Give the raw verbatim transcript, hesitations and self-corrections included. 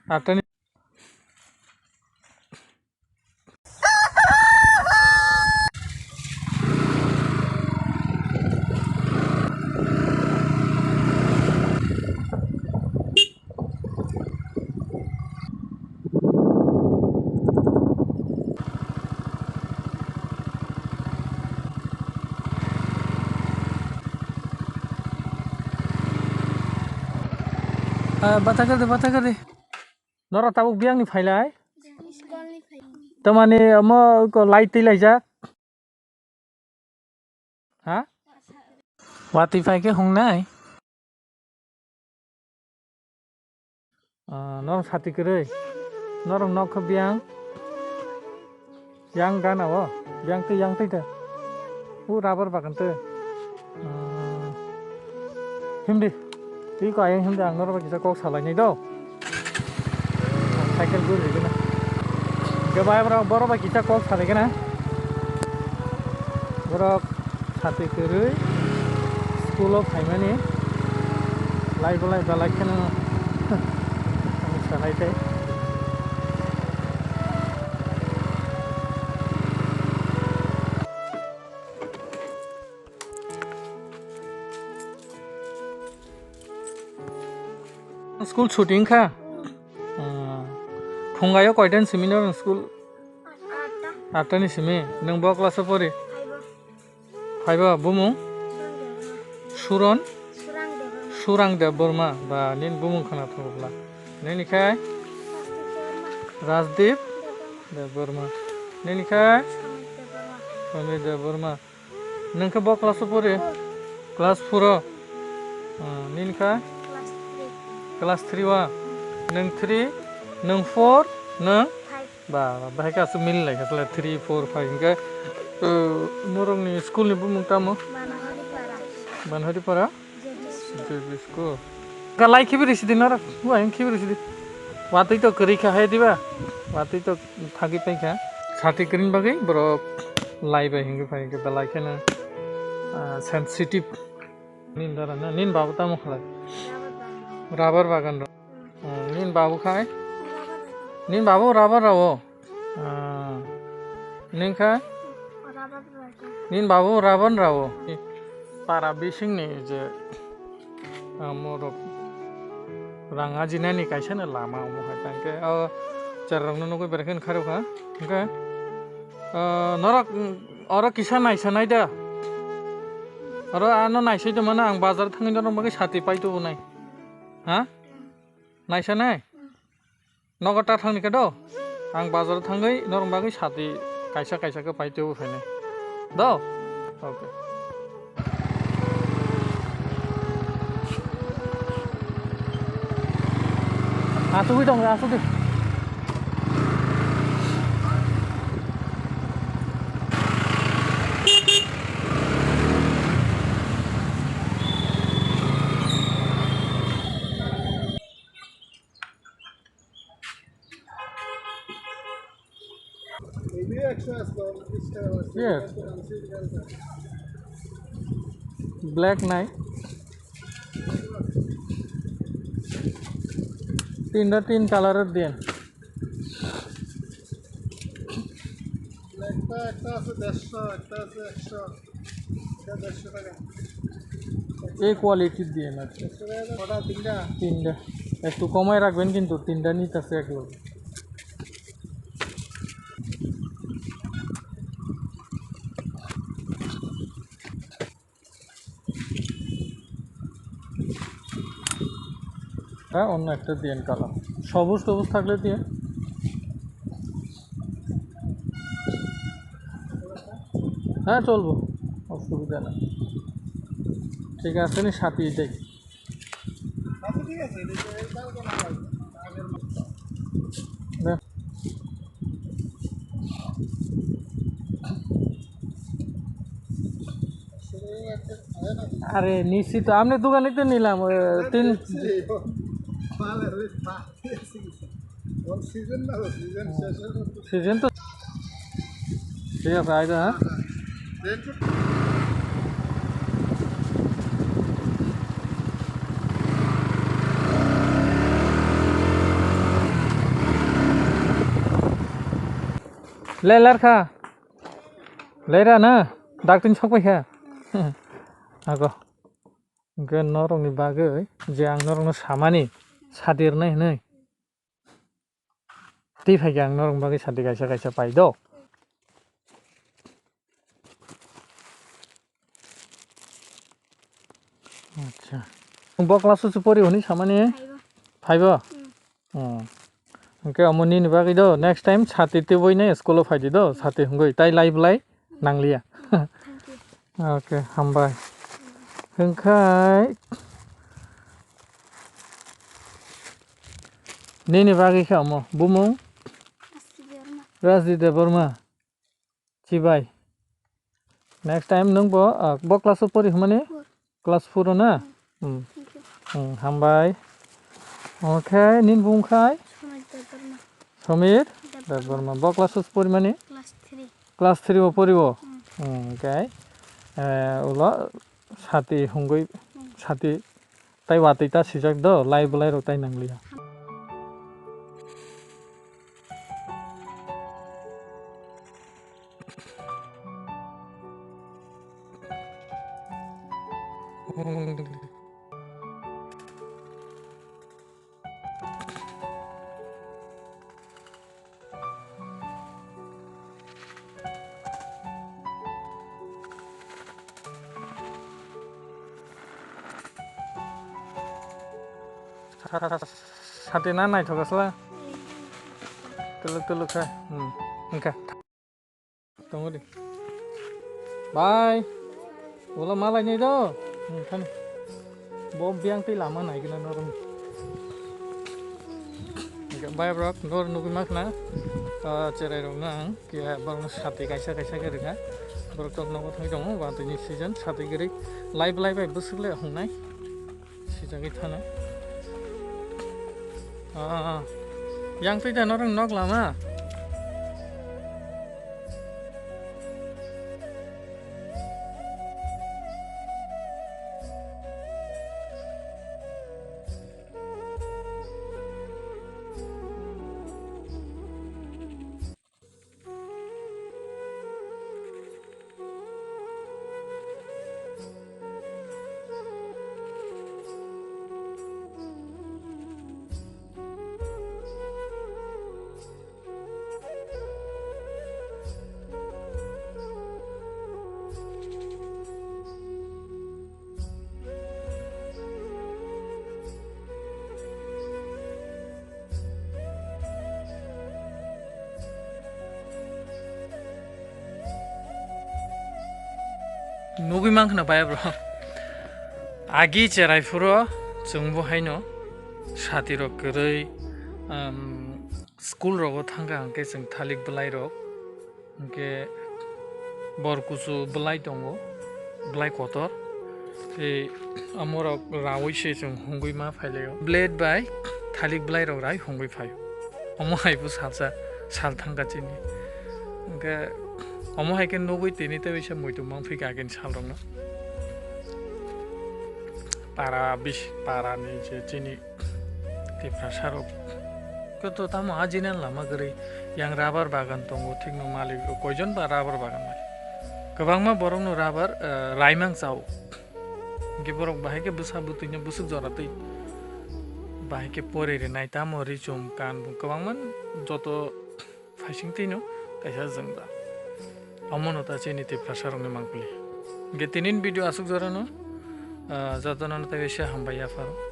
Atta ni. Ah, bathakar de, bathakar de. Norok tabuk biyang ni phailai? Tamani omo ko light twi laijak. Ha? Watwi phai khe hungnai? Ah, norok sati kwrwi. Norok nok khe biyang. Yang gana o. Yang twi, yang twi ta. U rubber bagan twi. Ah, himdi. Twi ko ayang himdi, ang norok kisa kok salainai do. Cycle guri rikhe na. Hingke bai borok, borok bai kisa kok salai khe na. Borok sati kwrwi school o phaimani. Lai bolai belai kheno salai tei. School chuti wngkha? Ah. Phungaio koitan simi norok school? Atta ni simi. Nwng bo class o pori? Five o. Bumung? Suron? Surang Debbarma. Ba, nini bumung khna thangla. Nini khai? Rajdeep Debbarma. Nini khai? Samit Debbarma. Nwng khe bo class o pori? Class four o. Ah, nini kha? Class three o. Nwng three, nwng four, nwng? Ba, bahai khe aswk mili lai kha three, four, five hwnkhe, uh, norokni school ni bumung tamo? Banhari Para. J B school. Kalai khibi risi di norok. Wa, khibi risi di. Watwi to kwrwi kha hai diba? Watwi to thagwi pai kha. Sati kwrwini bagwi borok lai bai hingwi phai khe belai kheno, ah, sensitive. Nin dara na, nin babu tamo khlai? Rubber bagan rok. Hmm, nin babu khai? Nin babu rubber rao. Ah, nini kha? Nini babu rubber rao. Para bising ni je, ah, morok rang ajinani kaisa no lama omo hai tangke, o cherrok no nugui berai khe kharokha. Hingke, ah, norok, mm, oro kisa naisa nai da. Oro ano naisai tongmano ang bazar thangwi norok bagwi sati paito bo nai. Ha? Naisa nai? Nogo ta thangni khe do? Ang bazar thangwi norok bagwi sati kaisa kaisa khe pai tebo phainai. Do? Okay. Asugwi tong, asugwi. Yes. Black nai. Tinta tin color diyen. Black ta ekta ase dersho, ekta ase eksho. Ei quality দিয়ে না। কটা? তিনটা? তিনটা। একটু কমায় রাখবেন কিন্তু, তিনটা নিতেছে এক লোক। হ্যাঁ, অন্য একটা দিয়েন কালার, সবুজ টবুজ থাকলে দিয়ে। হ্যাঁ, চলবো, অসুবিধা নেই। ঠিক আছে, নি সাথে এটাই। আচ্ছা, ঠিক আছে, এটা, এটা কোনো লাগবে না, আগের মতো। দেন। আরে, নিশ্চিত, আপনার দোকানে তো নিলাম, ওই, তিন। সিজন না, সিজন শেষ। সিজন তো ঠিক আছে, আইদা, হ্যাঁ। Lelar kha. Lera na. Daktin sok pai kha. Ago. Hwnkhe norokni bagwi je ang norokno samani sadirnai hwnwi. Twi phaikhe ang norokni bagwi sadi kaisa kaisa pai do. Acha. Bo class o se pori hwnwi samani? Five o. Five o? Hmm. Hmm. Hwnkhe omo nini bagwi do next time sati twiwi nai school o phaidi do, sati hwngwi tai lai bwlai nangliya. Thank you. Okay, hambai. Hwnkhe nini bagwi khe omo bumung? Rajdi Debbarma. Rajdi Debbarma. Chibai. Next time nwng bo, ah, bo class o pori hwnmani? Four. Class four o na? Hmm. Hmm. Thank you. Hmm, hambai. Okay, nini bumung khai? Somir Debbarma. Somir Debbarma. Debbarma. Bo class o pori mani? Class three. Class three o pori o? Hmm. Hmm, okay. Eh, ulo sati hungui, hmm, sati tai watwi ta sijak do, lai bwlai rok tai nangliya. Sati na naithok asla. Tuluk tuluk kha. Hmm. Wngkha. Tongo de. Bye. Ulo malai nai do. Hmm, khani. Bo biang tei lama nai gina norong. Bye bro, nor nugui mak na. Ah, cherai rok nang. Khe borokno sati kaisa kaisa khe rwkha. Borok tok nogo thangwi tongo, ba tini season sati kwrwi. Live live bai bwswk le hungnai. Sijagwi thana. Ah, yang twi da norok nok lama. Nugui mankha na baya bro. Agi cherai phuru chwng bo haino sati rok kwrwi, um, school rogo thangkha hwnkhe chwng thalik bwlai rok. Hwnkhe bor kusu bwlai tongo, bwlai kotor. Tei amorok raui se chwng hungui ma phailaio. Blade bai thalik bwlai rok rai hungui phaio. Omo hai bo salsa sal thangkha chini. Hwnkhe omo hai khe nugui tini tei waisa muitu mang phikha agini sal rokno. Para bis, para ni je chini Tiprasa rok khe to tamo ajina lama kwrwi. Yang rubber bagan tongo, thikno malik rok koijon ba rubber bagan bai. Kwbangma borokno rubber, eh, raimang chao. Hwnkhe borok bahai khe bwsa bwtwino bwswk jora twi bahai khe pori rwnai, tamo ri chum kan bo kwbangma joto phaising twino kaisa jwngda. Omono ta chini Tiprasa rokni mangpili. Hwnkhe tinin video aswk jorano, ah, jotono tei se hambai yapharo.